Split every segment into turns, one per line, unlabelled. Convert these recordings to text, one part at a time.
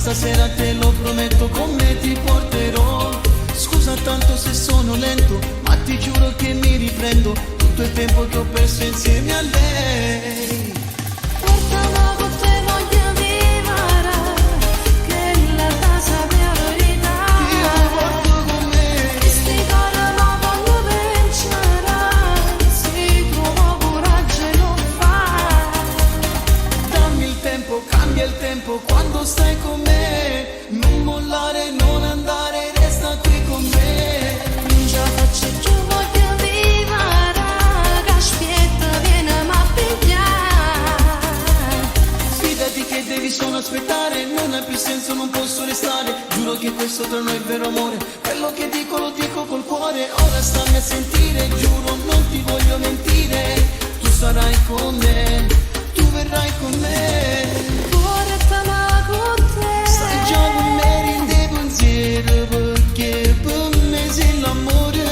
stasera te lo prometto, con me ti porterò. Scusa tanto se sono lento, ma ti giuro che mi riprendo tutto il tempo che ho perso insieme a lei.
Portame con te voglio vivere, chella adda sapè 'a verità.
Io ti porto con me.
Chisti core mo vonno vencere, si truov 'o coraggio 'e lo fa.
Dammi il tempo, cambia il tempo quando stai con me. Non mollare, non andare, resta qui con me.
Nun ce 'a faccio cchiù, voglio vivere, c'aspetta, vieneme a piglià.
Fidati che devi solo aspettare, non ha più senso, non posso restare. Giuro che questo tra noi è vero amore. Quello che dico lo dico col cuore. Ora stammi a sentire, giuro, non ti voglio mentire. Tu sarai con me, tu verrai con me.
Portame con te.
Stai già con me, dint' 'e pensieri, perché per me sei l'amore.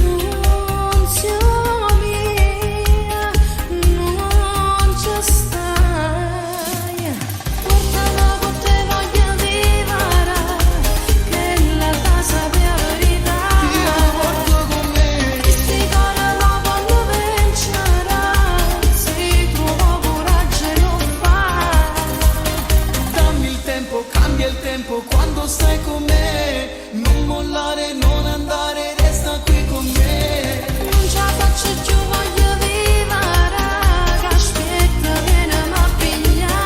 Nun si 'a mia, nun ce stai. Portame con te, voglio vivere, chella adda sapè 'a verità.
Io ti porto con me.
Chisti core mo vonno vencere, si truov 'o coraggio 'e lo fa.
Dammi il tempo, cambia il tempo quando stai con me. Non mollare, non andare, resta qui con me.
Nun ce 'a faccio cchiù, voglio vivere, c'aspetta, vieneme a piglià.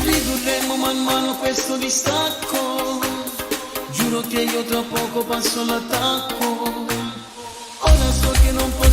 Ridurremo man mano questo distacco. Giuro che io tra poco passo all'attacco. Ora so che non posso.